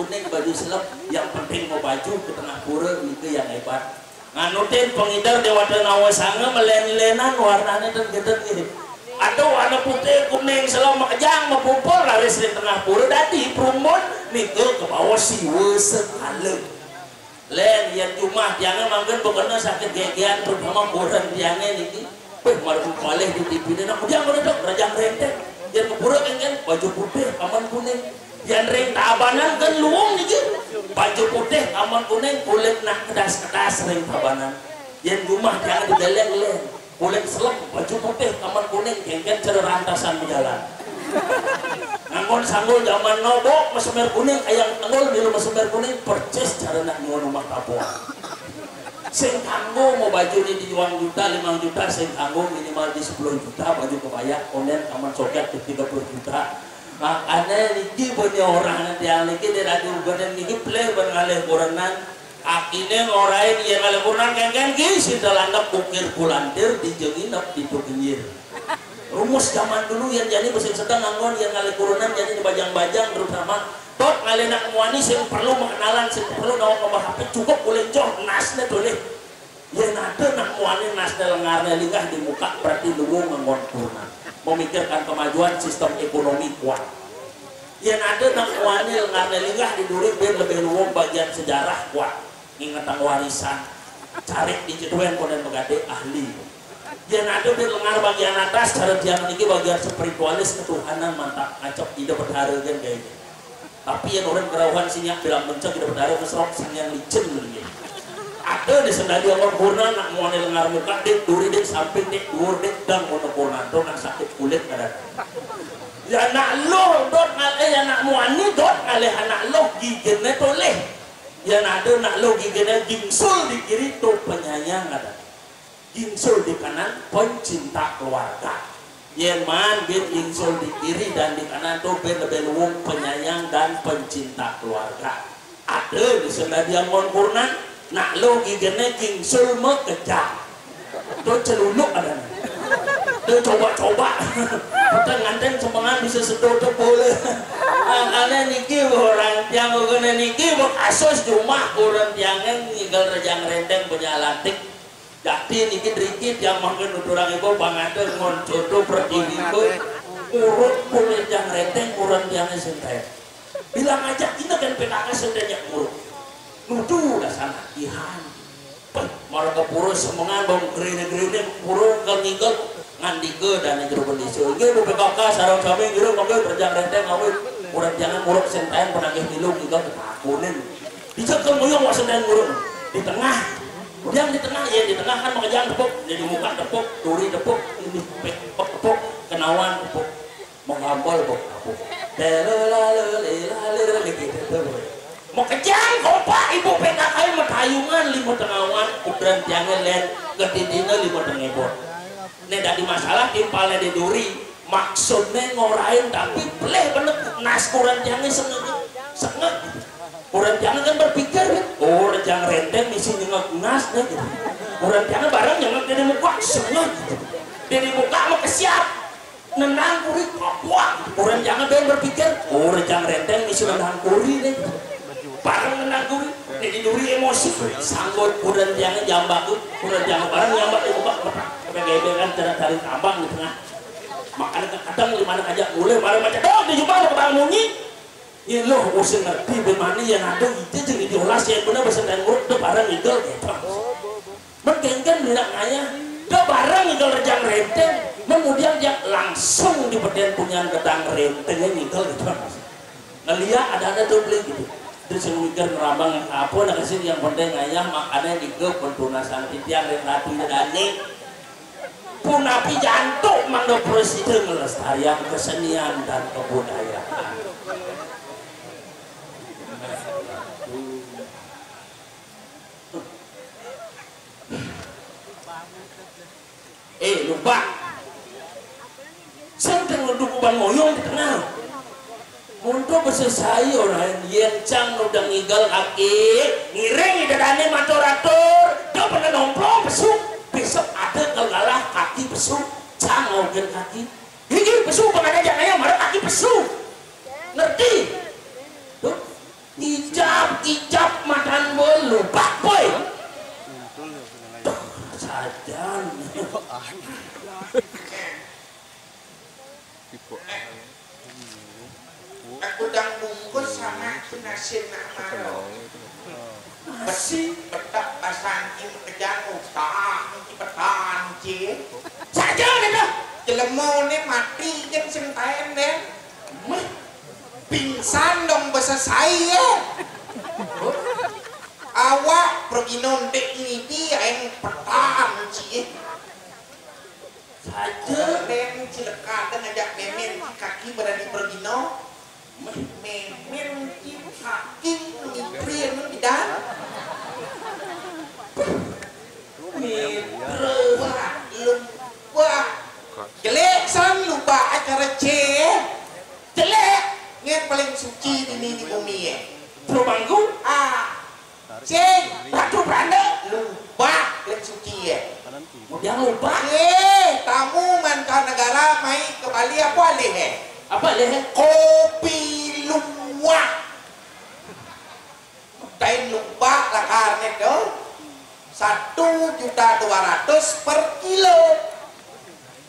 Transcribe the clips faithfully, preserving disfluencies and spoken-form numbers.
Ning baju selep, yang penting mau baju ke tengah pura, itu yang hebat. Nganutin pengidar Dewata Nawa Sanga, melen-lenan warnanya dan gedeg gini. Ada warna putih, kuning, selem, makejang, mapupul, laris ring tengah pura, dadi perumbun, nika ke bawah siwa sekala. Len, yan jumah tiangé mangkin bukena sakit gegean, terutama kurenan tiangé niki. Wéh, mara malih di T V-né, nak udiang pada tok, Rejang Renteng. Yan ke pura kéngkén, baju putih, kamen kuning. Yan ring Tabanan kan luung niki. Baju putih, kamen kuning, kulit nak kedas-kedas ring Tabanan. Yan jumah tiangé di Beleng, Len. Kulit selem, baju putih, kamen kuning, kéngkén cara rantasan bejalan. Nganggon sanggul jaman now, Bok, masemer kuning, ayang tanggul milu masemer kuning, percis cara nak nyuwun umah tabuh. Sing kanggo mau baju ni di juang juta, limang juta, sing kanggo minimal di sepuluh juta, baju kebaya, onden kamen soket di tiga puluh juta. Makanya niki punya orang tiang niki di radio Ugaden niki pelih ben ngalih kurenan. Akiné ngorahin yén ngalih kurenan kéngkén ki, sida landep ukir kulantir, dija nginep di Tuginjir. Rumus jaman dulu yén jani besi sedeng anggon yén ngalih kurenan jani dibajang-bajang terutama. Dot ngalih nak muani sing perlu makenalan, sing perlu nawak ngomong H P, cukup ulih joh nasné tolih. Yén ada nak muani nasné lengarné linggah di muka, berarti luwung anggon kurenan. Memikirkan kemajuan sistem ekonomi kuat. Yén ada nak muani lengarné linggah di duri, bin lebih luwung bagian sejarah kuat. Ngingetang warisan. Carik di Ciduen konden megadé ahli. Yén ada bin lengar bagian atas, cara tiang niki bagian spiritualis ketuhanan mantap ngacep Ida Betara kan kayak gitu. Tapi yén orang kerauhan sinyak bilang mencek Ida Betara mesrok sang yang licin lagi. Ada di sendali anggon kurenan nak muani lengar muka, dik duri, dik samping, dik duur, dik dang, kono kurenan to nak sakit kulit kadang. Ya anak luh dot ngalih, ya anak muani dot ngalih anak luh giginé tolih. Yén ada anak luh giginé gingsul di kiri to penyayang ada. Gingsul di kanan pencinta keluarga. Yén maan bin gingsul di kiri dan di kanan to bin lebih luwung penyayang dan pencinta keluarga. Ada di sendadian mon kurenan, nak luh giginé gingsul makejang. To celuluk ada. To coba-coba. Kita nganten semengan bisa sedo tebul. Makanya niki orang tiang, bukan niki, bu kasus jumah orang tiangé ngigal Rejang Renteng penyalatik. Jadi niki driki tiang mangkin nuturang ibu pangada ngon contoh pertiwi ibu. Urut pun Rejang Renteng, kurenan tiangé sing taén. Bilang aja, ini kan P K K sedanya buruk. Nuduh dasar latihan. Peh, mara ke pura semengan bang gerene-gerene ke pura kan ninggal ngandika dana jero bendesa. Inggih Bu P K K sareng sami ngiring mangga Rejang Renteng awit. Kurenan tiangé muruk sing taén penagih milu ninggal ketakunin. Dicekel muyung wak sing taén muruk. Di tengah. Yang di tengah, ya di tengah kan makejang tepuk, di muka tepuk, duri tepuk, ini tepuk, tepuk, kenawan tepuk. Mengambal bok aku. Lelelelelelele gitu tuh. Makejang kompak ibu P K K matayungan lima tengawan, kurenan tiangé lén, gedidina lima tengibut. Né dadi masalah timpalné di duri, maksudné ngorahin tapi pelih bener nas kurenan tiangé sengek. Sengek. Kurenan tiangé kan berpikir, oh Rejang Renteng misi nyengek nas né gitu. Kurenan tiangé bareng nyengek di muka, sengek gitu. Di muka mah kesiap. Nendang kuri, kapuak. Kurenan tiangé berpikir, oh, Rejang Renteng misi nendang kuri né. Bareng nendang kuri, né di duri emosi. Sanggup kurenan tiangé jambak, kurenan tiangé bareng jambak di muka. Sampai geberan cara tarik tambang di tengah. Makanya kadang di mana aja mulai, bareng macam, oh, di jubah bakal munyi. Iya loh, usah ngerti, bagaimana ya nado itu jadi diolah sih, benar bahasa dan murid itu bareng itu gitu. Mengkengken nak ngayah, da bareng ngigal Rejang Renteng, kemudian dia langsung di peden punyan gedang rentengnya ngigal gitu. Ngeliat ada-ada tuh beli gitu. Terus yang mikir ngerambang apa nak kesini, yang penting ngayah makanya di grup pentunasan titiang ring ratu Dani. Punapi jantuk mangda presiden melestarian kesenian dan kebudayaan. Eh, lupa. Sing teng nuduh kuban moyong di tengah. Monto besesai orang yen cang nudah ngigal kaki, ngiring ida dane matur-atur, da pernah nomplong pesu, besok ada kalau kalah kaki pesu, cang ogen kaki. Gigi pesu pengadaan jangan yang marah kaki pesu. Ngerti? Tuh. Ijab, ijab matan bolu, pak boy. Sajan. Aku dang bungkus sama aku nasi nak maro. Besi betak basangking kejang utang ci petang ci. Saja dah. Jelema ne mati kan sing taen deh. Meh, pingsan dong besesai ya. Awak pergi nontek ngidi aeng petang ci. Saja. Mem cilekatan ajak memen kaki berani pergino. Memen ki kaki mitri anu bidan. Mitra. Wah, lupa. Jelek san lupa acara C. Jelek. Ngen paling suci dini di bumi ya. Terus bangku. Ah. Sing, ratu beranda, lubah, lek suci ya. Kemudian lubah. Eh, tamu mancanegara mai ke Bali apa alih eh? Apa alih eh? Kopi luwak. Tain lubah lah karnet tu. Satu juta dua ratus per kilo.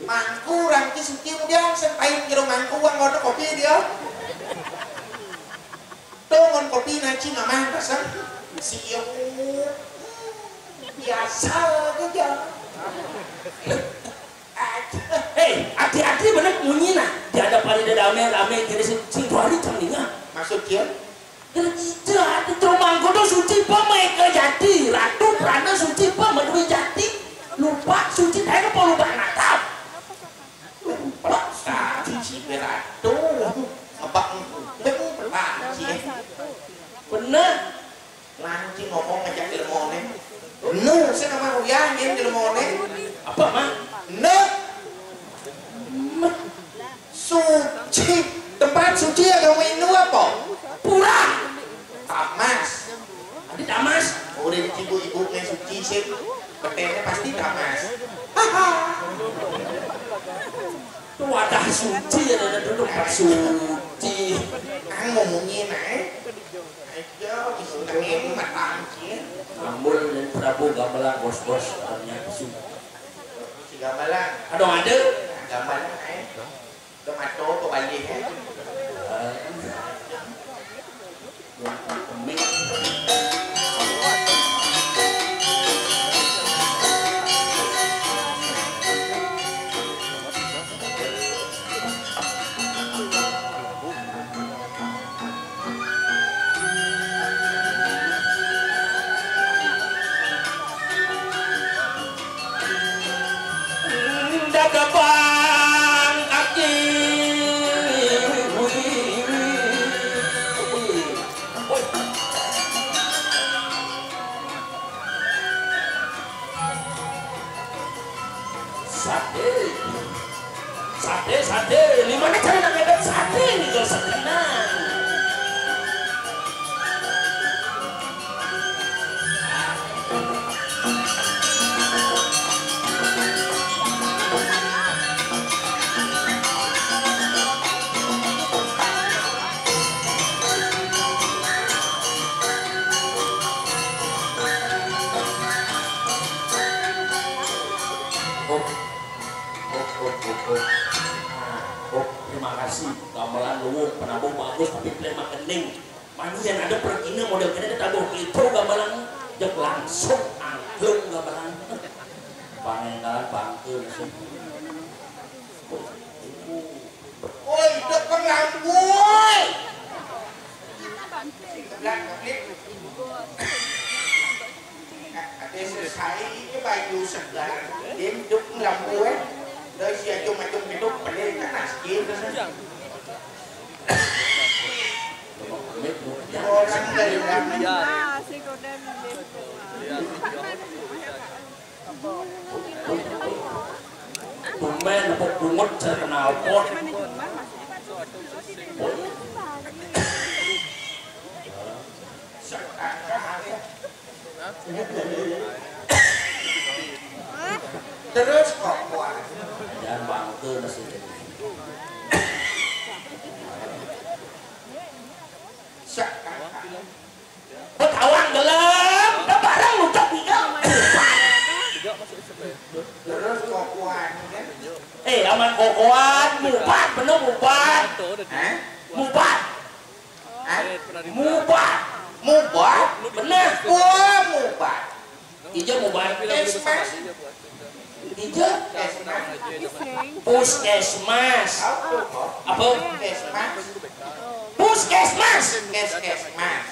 Mangku rangki suci mudian sing pain kiro mangku uang ngono kopi dia. Tongon kopi naci mamah pasang. Siung. Biasa aja. Hei, hati-hati bener munyi nah. Di hadapan ida dame-dame jadi sing sing tuari cang ninga. Maksud dia? Gergija ati trumanggoda suci pemeka jati, ratu prana suci pemeduwe jati, lupa suci tae apa lupa natap. Lupa suci ratu. Apa nguping petang sih? Bener. Lanci ngomong ngajak ilmone. Bener, saya nama uyah nyen ilmone. Apa mah? Nek. Suci. Tempat suci agama Hindu apa? Pura. Tamas. Adi tamas. Urip ibu-ibu nge suci sih. Petene pasti tamas. Haha. Itu wadah suci ya, ada dulu tempat suci. Ang ngomongin ae. Aja bisa nangin matang sih. Ambul dan Prabu Gamelan bos-bos hanya suci. Si Gamelan. Aduh ada. Gamelan ae. Tomato apa balik eh? Dadabang kaki. Sate. Sate, sate. Di mana cari nak bebek sate ni kalau sekenang? Oh, oh, oh, oh, oh. Nah, oh, terima kasih. Gamelan luwung, penabuh bagus, tapi play makening. Mani yang ada perkina model kena ada tabuh itu gamelan, jek langsung angklung gamelan. Pangendalan bangke langsung. Woi, dek pengampu, woi. Sebelah keblik. Ade selesai ini bayu sebelah. Dia hidup lampu eh. Dari si acung-acung hidup pada ikan askin. Orang dari mana? Ah, si Kodan. Tumben apa bungut saya kenal pot. Terus kok kuat. Jangan bangke nasi. Sak. Betawang gelem, da bareng nutup tiga. Terus kokoan kan? Eh, aman kokoan, mubat, bener mubat. Hah? Mubat. Hah? Mubat. Mubat? Bener. Wah, mubat. Ija mubat. Puskesmas. Ija? Puskesmas. Apa? Puskesmas. Puskesmas. Puskesmas.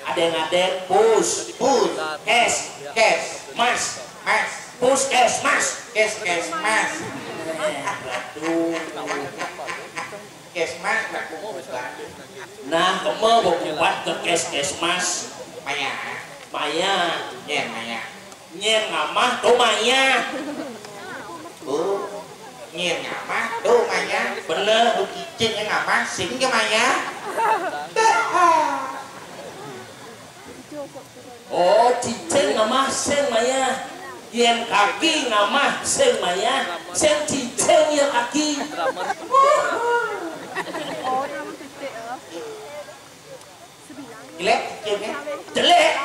Ada yang ada pus. Pus. Kes. Kes. Mas. Mas. Puskesmas. Kes, kes, mas. Aduh. Kes, mas, aku bukan. Nah, kamu mau buat ke kes, kes, mas. Maya. Maya. Ya, Maya. Nyén ngamah tuh Maya. Oh, nyén ngamah tuh Maya. Bener. Lu kicing nyén ngamah, sing ke Maya. Dah. Oh, cicing ngamah sing Maya. Yén kaki ngamah sing Maya. Sing cicing ya kaki. Jelek, jelek. Jelek.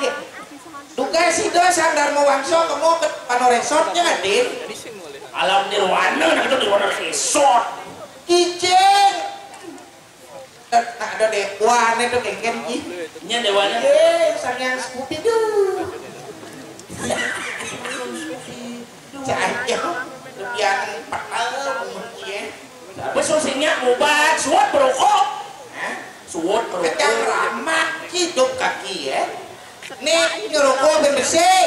Duka sida Sang Darma Wangsa kemo ke Panoresot nya ngadin. Alam nirwana nak itu nirwana resot. Kicing. Tak ada deh. Wah, ini tuh kengken ki. Nya dewana. Eh, sang yang Scooby Doo. Cahaya. Lebihan petal mungkin. Apa sing nya mubat suat berokok? Hah? Suat berokok. Kacang ramak hidup kaki ya. Nih ngerokok ben bersih.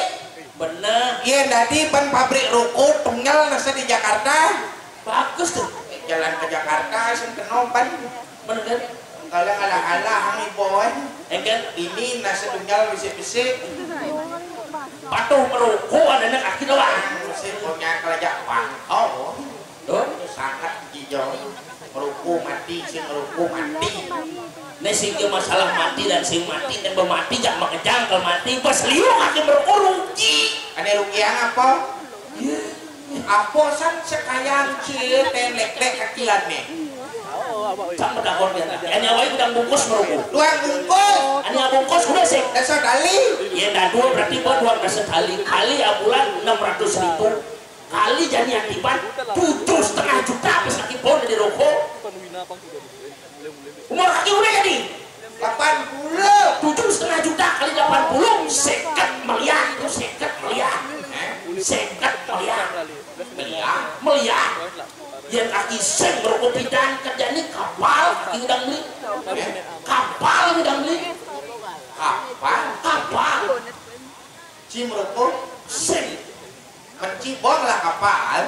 Bener. Iya, tadi ban pabrik rokok tunggal nasa di Jakarta. Bagus tuh. Eh, jalan ke Jakarta sing kena ban. Bener. Kalau alah-alah hang iboan. Engkel ini nasa tunggal besi-besi. Patuh merokok ada kaki doang. Mesti punya kerja pantau. Tuh, sangat hijau. Meruku mati, sing meruku mati. Nih sing ke masalah mati dan sing mati dan bermati jak makejang kalau mati pas liu kaki meruku rugi. Ane rugi yang apa? Apa san sekayang cie tenek dek kakilan nih. Cang pedakon dia. Yang nyawai gudang bungkus meruku. Tuang bungkus. Ane bungkus udah sih. Desa kali. Ya dah dua berarti buat dua belas kali kali abulan enam ratus ribu. Kali jani akibat tujuh setengah juta pas lagi pon di rokok. Umur kaki udah jadi delapan puluh. Tujuh setengah juta kali delapan puluh, seket miliar tuh, seket miliar. Seket miliar. Miliar. Miliar. Yang kaki seng rokok pidan kerjanya kapal kaki udah beli. Kapal udah beli. Kapal. Kapal. Cim rokok seng. Mencibor lah kapal.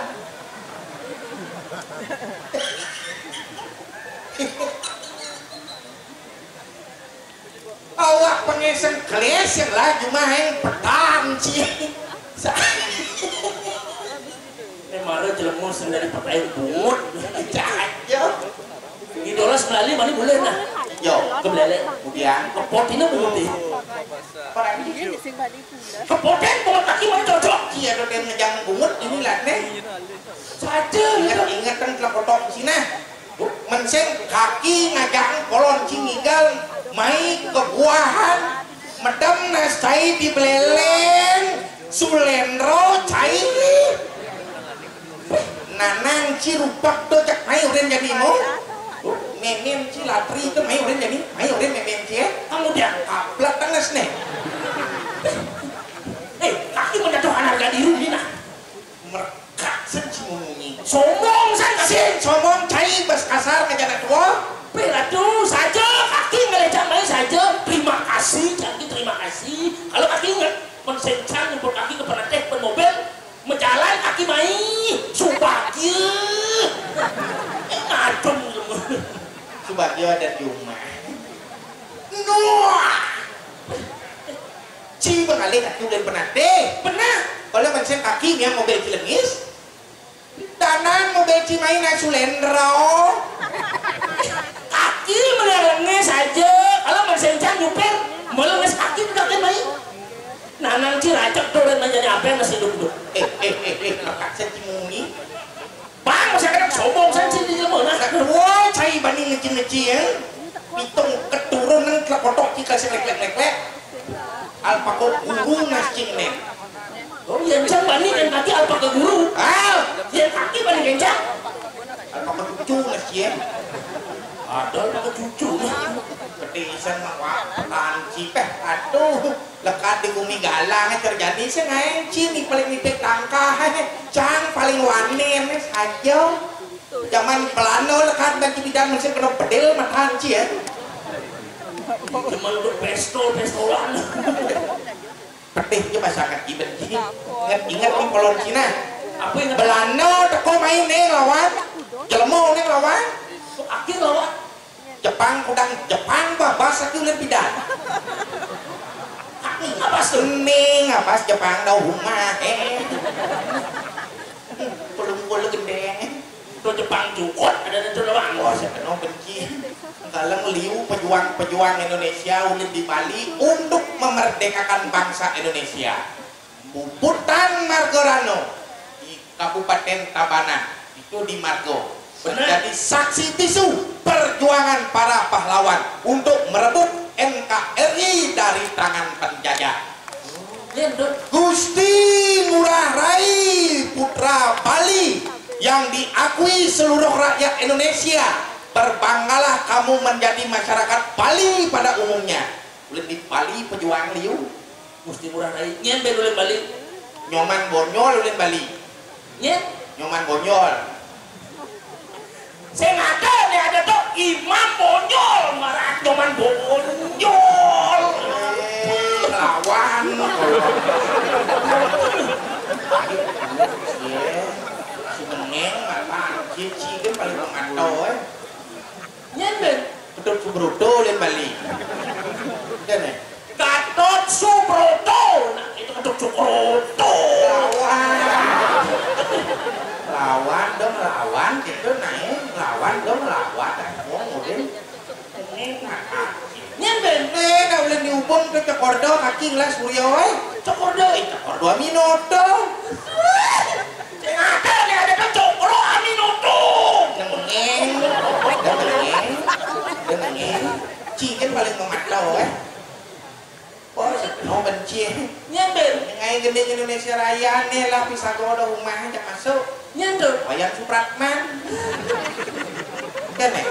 Awak pengeseng keles yang lah cuma yang petang ci. Eh, mara jelema sing dari petai bungut. Jahat, yo. Idolas melali mana boleh nah. Yo. Kebelele. Kemudian. Kepot ini bungut nih. Apa lagi? Kepoten bungut kaki mana cocok? Iya, ada yang ngejang bungut ini lah nih. Saja. Ingat, ingat kan telah potong sini. Menseng kaki ngajak kolon cingigal mai kebuahan medem nas cai di beleleng sulendro cai. Nanang ci rupak to cak mai urin jadi mu. Memen ci latri to mai urin jadi mai urin memen ci ya. Kamu dia kaplak tenes nih. Eh, kaki menjatuhkan harga diri nah. Merkak sen ci ngomongin. Sombong sen kaki. Sen sombong cai bas kasar ke jalan tua. Peratu saja kaki ngelecan mai saja. Terima kasih, jangan terima kasih. Kalau kaki ingat, mensencan nyebut kaki ke penateh pen mobil. Mejalan kaki mai, Subagio. Ngadem. Subagio ada di rumah. Nuh. Ci bengalih kaki udah pernah deh. Pernah. Kalau menceng kaki yang mobil cilengis. Danan mobil ci mai na sulendro. Kaki melengis aja. Kalau menceng nyupir, melengis kaki udah kan mai. Nanang ci racek tuh dan nanya apa yang masih duduk. Eh, eh, eh, eh, makan senti muni. Bang, saya kena sombong saya sini dia mana? Wah, cai bani ngeci-ngeci ya. Pitung keturunan klekotok kita sing lek-lek-lek-lek. Alpaka guru nas cing neng. Oh, yén cang bani yén kaki alpaka guru. Ah, yén kaki bani yén cang. Alpaka cucu nas cing. Ada alpaka cucu. Ketisan mah, wah, panci teh. Aduh, lekat di bumi galang terjadi sih ngain cing, paling nitip tangkah. Cang paling wanen saja. Zaman Belanda lekat dan di bidang mesin kena bedil matan cing ya. Zaman itu pistol, pistolan. Pedih ke masyarakat Iben. Ingat, ingat nih kolor Cina. Apa yang Belanda teko main nih lawan, jelema nih lawan. Akhir lawan Jepang, kudang Jepang babas satu lebih dah. Apa tuh? Ning, apa Jepang dah rumah eh. Pelung-pelung gendeng. Itu Jepang cukut ada itu doang. Wah, saya kenal benci. Kalau liu pejuang-pejuang Indonesia ulin di Bali untuk memerdekakan bangsa Indonesia. Bubutan Margarano di Kabupaten Tabanan itu di Margo. Benar. Menjadi saksi bisu perjuangan para pahlawan untuk merebut N K R I dari tangan penjajah. Gusti Ngurah Rai, putra Bali yang diakui seluruh rakyat Indonesia. Berbanggalah kamu menjadi masyarakat Bali pada umumnya. Ulin di Bali pejuang liu. Gusti Ngurah Rai. Nyén bén ulin Bali. Nyoman Bonyol ulin Bali. Nyén? Nyoman Bonyol. Sing ada nih ada tuh Imam Bonyol, marah Nyoman Bonyol. Eh, lawan. Iya. Si Meneng, apa? Cici kan paling pemantau eh. Nyén bén? Ketut Subroto ulin Bali. Kan eh? Gatot Subroto. Nah, itu Gatot Subroto. Lawan. Lawan dong, lawan gitu nah eh. Lawan dong, lawan. Wong ulin. Nyén bén? Eh, dah ulin diubung ke Cekordo kaki ngelas Suryo eh. Cekordo. Eh, Cekordo Aminoto. Sing ada nih ada kan Cokro Aminoto. Dengeng, dengeng, dengeng. Cikin paling memantau eh. Oh, mau benci. Nyén bén? Ngai gending Indonesia Raya nih lah bisa godo rumah aja masuk. Nyén tuh? Wayan Supratman. Kan eh?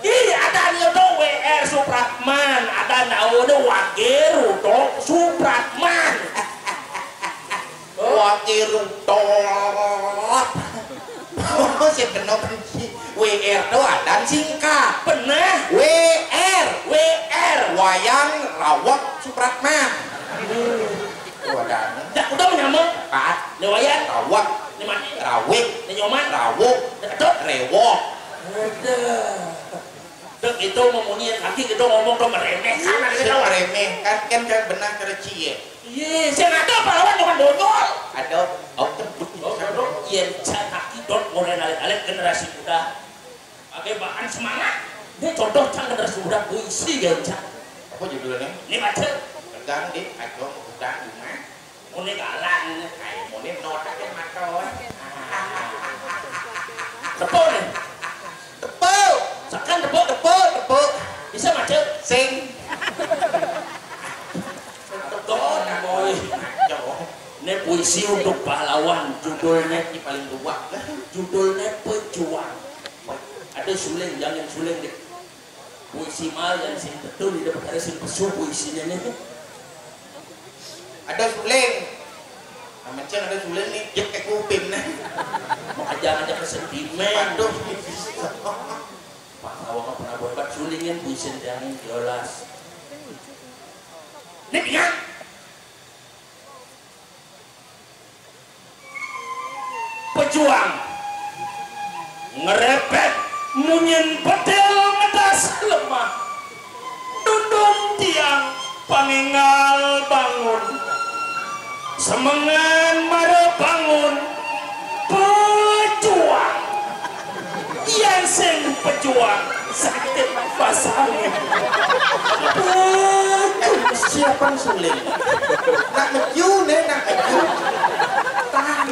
Ih, ada nih tuh W R Supratman, ada nih tuh Wage Rudolf Supratman. Wage Rudolf. Oh, si kena benci. W R tuh ada singkat. Benar. W R. W R. Wayang Rawek Supratman. Wadah. Dah, udah menyama. Kat. Ni Wayan. Rawek. Ni Mani. Rawik. Ni Nyoman. Rawuk. Ni Ketut. Rewok. Udah. Dek itu memunyian kaki kita ngomong tuh meremehkan aja. Sing tahu. Meremehkan kan cara benar cara cie. Iya, saya nggak tahu pahlawan cuma bonyol. Ada, oh, oh, oh, iya, saya kaki dot mulai narik-narik generasi muda. Pakai bahan semangat. Ini contoh cang generasi muda puisi ya cang. Apa judulnya? Ini baca. Tegang di kacau hutan bunga. Muni galak ini. Ayo muni notak yang mata orang. Tepuk nih. Tepuk. Sekan tepuk. Tepuk, tepuk. Bisa macet. Sing. Tepuk boy. Ini puisi untuk pahlawan, judulnya ini paling luak. Judulnya Pejuang. Ada suling, jangan suling deh. Puisi mal yang sing betul di depan ada sing pesu puisinya nih. Ada suling. Nah, macam ada suling nih, jek ke kuping nih. Mau aja ada kesentimen. Aduh. Pak Awang pernah buat suling yang puisi yang jelas. Ini dia. Pejuang ngerepet munyin petil ngedas lemah. Dundun tiang paninggal bangun. Semengan mara bangun. Pejuang. Yang sing pejuang sakit pasangin. Siapa suling? Nak meju nih, nak meju. Tahan.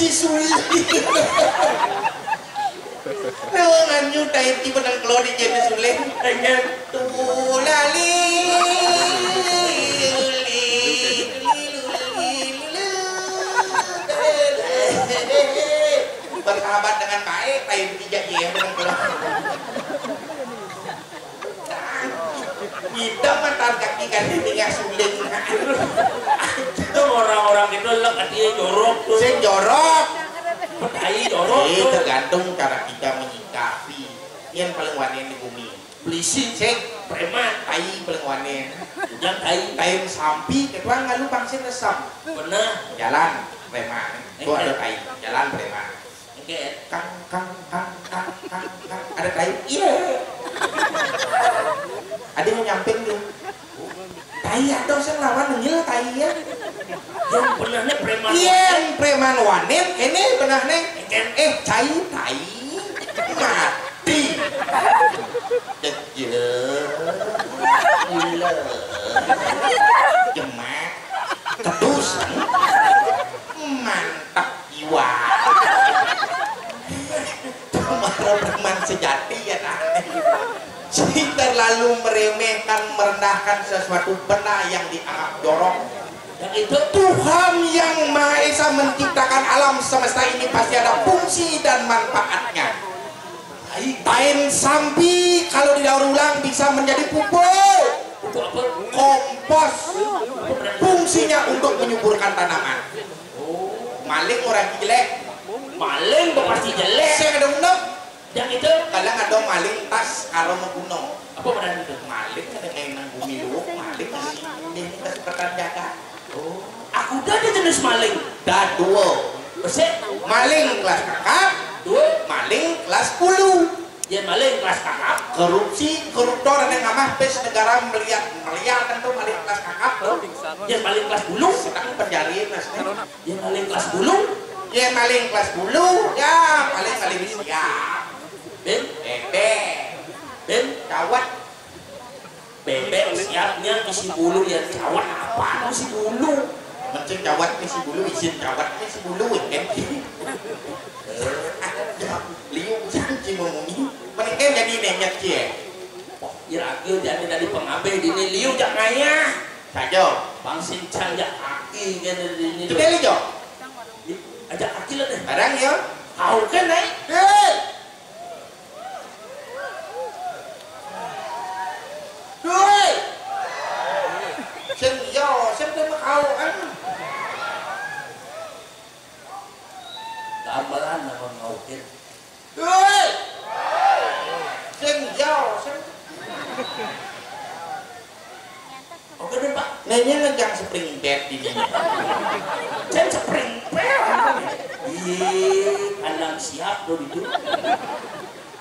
Si suling. Nah, nganyu tai ti benang kelo di jeme suling. Enggak. Tuh, lali. Bersahabat dengan baik, tai ti jak jeme benang kelo. Idam matan kaki kan tinggal suling. Itu orang-orang itu lek dia jorok tuh. Sing jorok. Petai jorok. Eh, tuh tergantung cara kita menyikapi. Yang paling wanen di bumi. Polisi. Sing preman. Tai paling wanen. Yang tai. Tai sampi, kedua ngalu bangsin resam. Benar. Jalan preman. Tuh ada tai. Jalan preman. Oke. Kang, kang, kang, kang, kang, kang. Ada tai? Iya. Ada yang nyamping tuh. Tai ada sing lawan nengil tai ya. Yang benahnya preman. Iya, yang preman wanen, ini benahnya. Oke. Eh, cai tai. Mati. Degil. Gila. Jemak. Kedus. Mantap. Iwa. Para preman sejati ya nah. Sing terlalu meremehkan, merendahkan sesuatu benda yang dianggap jorok. Dan itu Tuhan yang Maha Esa menciptakan alam semesta ini pasti ada fungsi dan manfaatnya. Tain sampi kalau didaur ulang bisa menjadi pupuk. Pupuk apa? Kompos. Fungsinya untuk menyuburkan tanaman. Maling orang jelek. Maling pasti jelek. Saya ada undang. Yang itu? Kadang ada maling tas kalau mau gunung. Apa benar itu? Maling ada yang nang bumi luwuk, maling sih. Ini kesempatan jaga. Oh. Aku udah ada jenis maling. Dah dua. Besar. Maling kelas kakap. Dua. Maling kelas sepuluh. Ya maling kelas kakap. Korupsi, koruptor, ada yang ngamah pes negara melihat, melihat tentu maling kelas kakap tuh. Ya maling kelas bulu. Sedang penjariin mas. Ya maling kelas bulu. Ya maling kelas bulu. Ya paling paling siap. Bem? Bebek. Bem? Cawat. Bebek siapnya isi bulu ya, cawat apa isi bulu? Mencing cawat isi bulu, izin cawat isi bulu kan. Liu janji memumi. Menikah jadi nenek cie. Iraga jadi dari pengabeh dini liu jak ngayah. Saja. Bang sincang jak kaki kan dini. Itu kali jo. Ajak kaki lah deh. Barang ya. Kau kan naik. Hei. Doi. Sing iya, sing terima kau kan. Gamelan nama ngaukin. Doi. Sing iya, sing. Oke deh, Pak. Nanya lejang spring bed di sini. Jen spring bed. Iya, kandang siap tuh itu.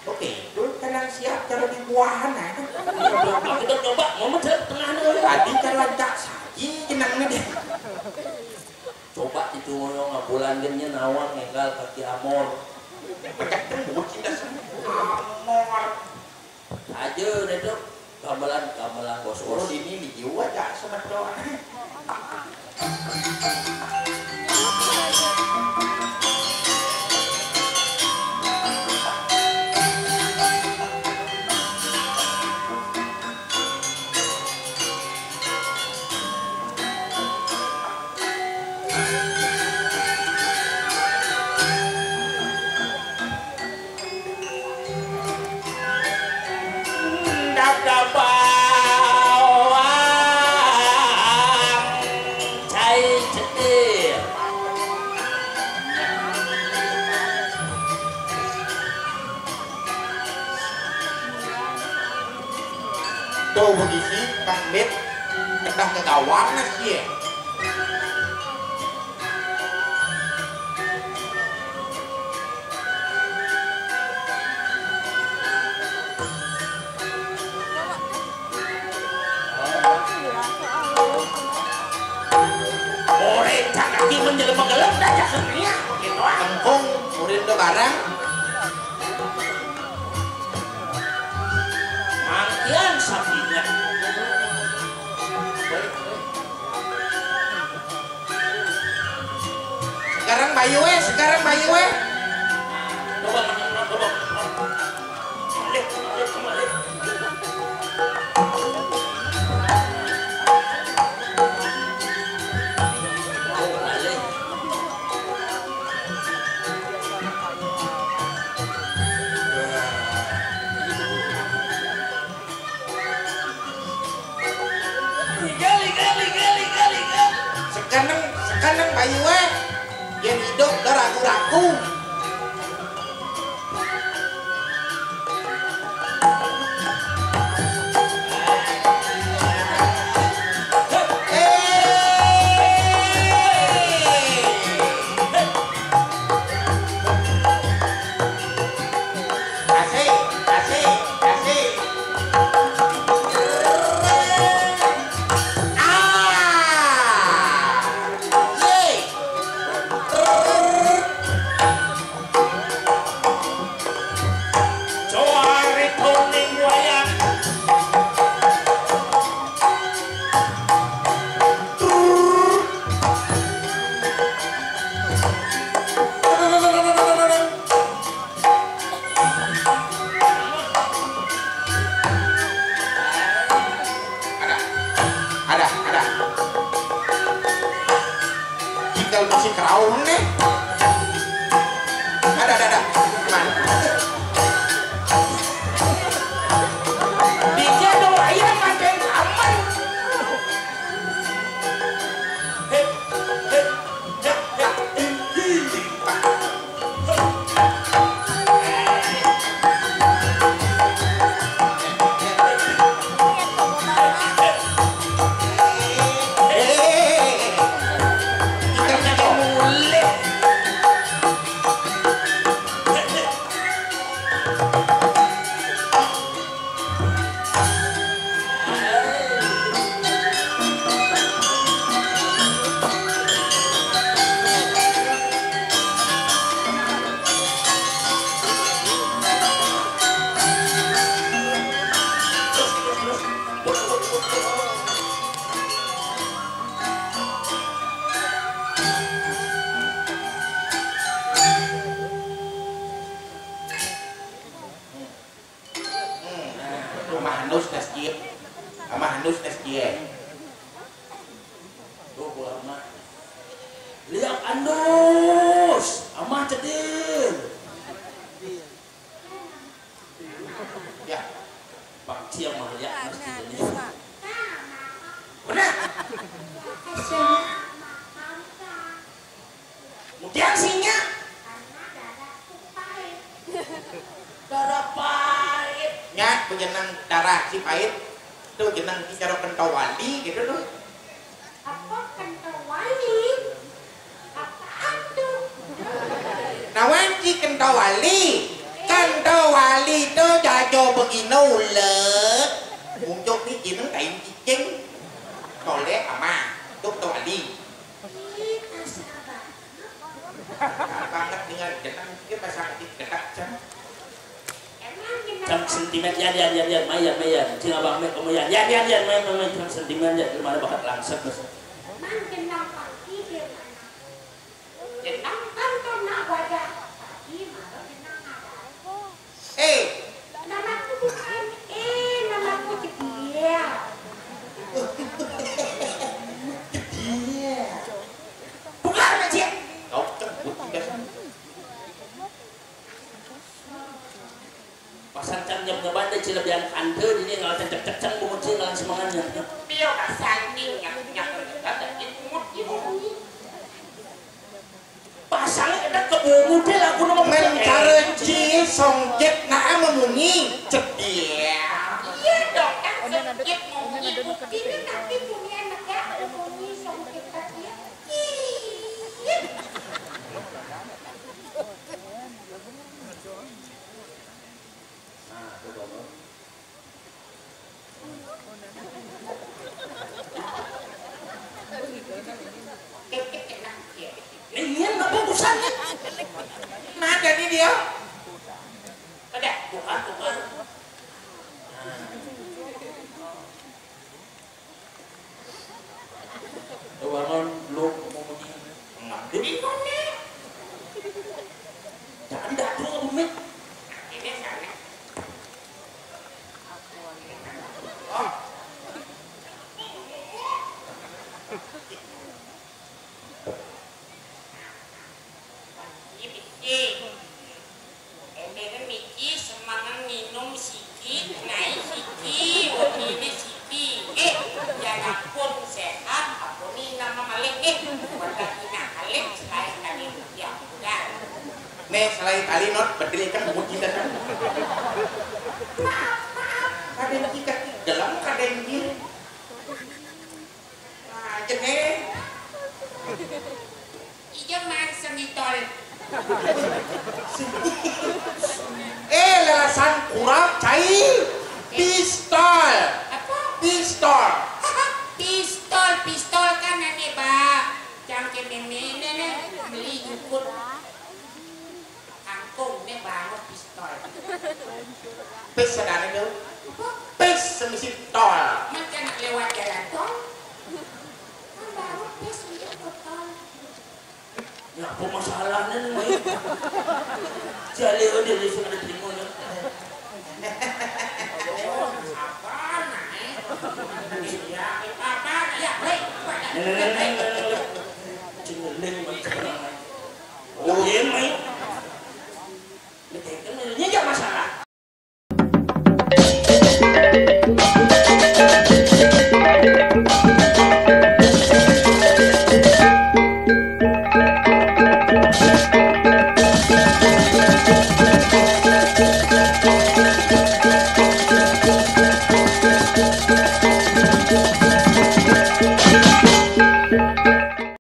Oke, itu kandang siap kalau di buahan aja. Kita coba, mau mencari tengah nih. Tadi kan lancak saji jenangnya deh. Coba itu ngono ngabulan gennya nawang nenggal kaki amor. Pecah tembus kita semua. Amor. Aja deh tuh gamelan gamelan bos bos. Ini di jiwa aja semeton. Tuh begisi Kang Dit, kedah ke gawang nah cie. Murid cakak timun jelema gelem dah cakep nih gitu ah. Engkung murid ke barang. Mangkian sapinya. Bayu wé, sekarang bayu wé. Sekeneng, sekeneng bayu wé. Yén idup da ragu-ragu. Asik, asik, asik. Ah! Yé! Joari kuning wayang. Ada, ada, ada. Tinggal musik raung nih. Ada, ada, ada. Mana? Dia dong, ayo makan aman. Hei, hei, hei, hei, hei. Hmm, Amah Anus tes jieun. Amah Anus tes jieun. Tuh, buah Amah. Liak Anus, Amah cedil. Ya, Bang Cia mah liak Anus cedil. Benar. Kemudian sinya darah pahit. Nya, tuh jeneng darah si pahit. Tuh jeneng si cara kentawali gitu tuh. Apa kentawali? Apaan tuh? Nawan si kentawali? Kentawali tuh jajo begina ulet. Muncuk nih jeneng kain cicing. Toleh ama. Tuh kentawali. Ih, kasar banget. Banget dengan jeneng, dia pasang di dekat, Cang. Cang sentimen, yan, yan, yan, yan, mayan, mayan. Cing abang meh, kamu yan, yan, yan, yan, mayan, mayan, mayan, Cang sentimen, yan, di mana bakat langsat, Mas? Mang jenang pangki di mana? Jenang kan to nak wadah pagi, malam jenang ada. Eh, namaku bukan, eh, namaku Cedil. Cedil. Bukan, Cik. Kau cek, bukan. Pasal can jam ngebande cila biang kante, ini ngalah cek, cek, cek, bungut cila ngalah semangatnya. Dia pasal nih, nyak, nyak, nyak, bungut, bungut. Pasang éta kebungut téh lagu nu mah. Mén kareji songjet na memunyi cedil. Iya dong, kan songjet memunyi, buktinya tapi punya anak ya, memunyi songjet tadi ya. Iya. Nah, tuh, Bang. Ini apa urusannya? Nah, jadi dia. Ada, bukan, bukan. Nah. Wangun lu ngomongnya. Ngadep. Di mana? Eh, salah tali, Not, betul kan, buat kita kan. Maaf, maaf, kadang kita gelang, kadang dia. Nah, jené. Ijo man sengitol. Eh, lalasan kurap, cai. Pistol. Apa? Pistol. Pistol, pistol kan ane ba. Cang ke meme ne, ne, beli jukut. Kangkung ne banget pistol. Pis sadane tuh. Apa? Pis semisi tol. Macam lewat jalan tol. Kan banget pis untuk tol. Ya, apa masalahnya nih, Mai? Jale udah di sini terima ya. Apa, Mai? Iya, apa, apa? Ya, baik, baik. Nih, nih, nih, nih, nih, nih. Cengeling, Mai. Oh, iya, Mai. Ini kayak kenalnya nggak masalah.